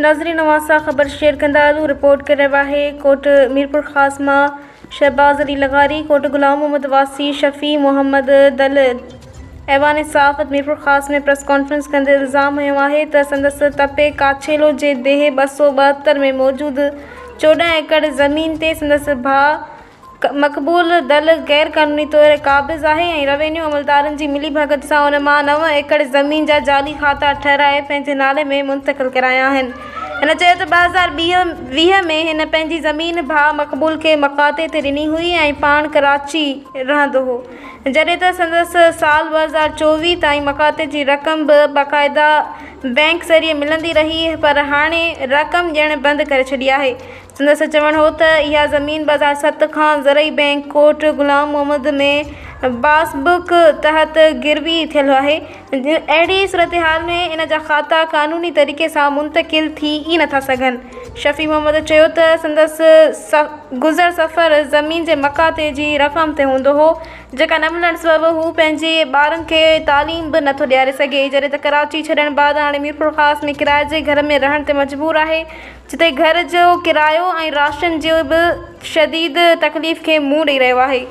ناظرين اوهان سان خبر شيئر ڪندا هلون رپورٽ ڪري رهيو آهي ڪوٽ ميرپورخاص مان شهباز علي لغاري ڪوٽ غلام محمد واسي شفيع محمد دل ايوان صحافت ميرپورخاص ۾ پريس ڪانفرنس ڪندي الزام هنيو آهي ته سندس تپي ڪاڇيلو جي ديهه 272 ۾ موجود 14 ايڪڙ زمين تي سندس ڀاء مقبول دل غير قانوني طور قابض آهي ۽ روينيو عملدارن جي ملي ڀڳت سان ان مان نو ايڪڙ زمين جا جعلي کاتا ٺهرائي پنهنجي نالي ۾ منتقل ڪرايا آهن. هن چيو ته 2020 ۾ هن پنهنجي زمين ڀاء مقبول کي مقاطعي تي ڏني هئي ۽ پاڻ ڪراچي رهندو هو جڏهن ته سندس سال 2024 تائين مقاطعي جي رقم به باقاعده بئنڪ ذريعي ملندي رهي پر هاڻي رقم ڏيڻ بند ڪري ڇڏي آهي. سندس چوڻ هو ته اها زمين 2007 کان زرعي بئنڪ ڪوٽ غلام محمد ۾ باس بڪ تحت گروي ٿيل آهي، اهڙي صورتحال ۾ ان جا کاتا قانوني طريقي سان منتقل ٿي ئي نٿا سگهن. شفيع محمد چيو ته سندس گذر سفر زمين جي مقاطعي جي رقم تي هوندو هو، جيڪا نه ملڻ سبب هو پنهنجي ٻارن کي تعليم به نٿو ڏياري سگهي، جڏهن ته ڪراچي ڇڏڻ بعد هاڻي ميرپورخاص ۾ ڪرائي جي گهر ۾ رهڻ تي مجبور آهي. جتي گهر جو ڪرايو ۽ راشن جي به شديد تڪليف کي منهن ڏئي رهيو آهي.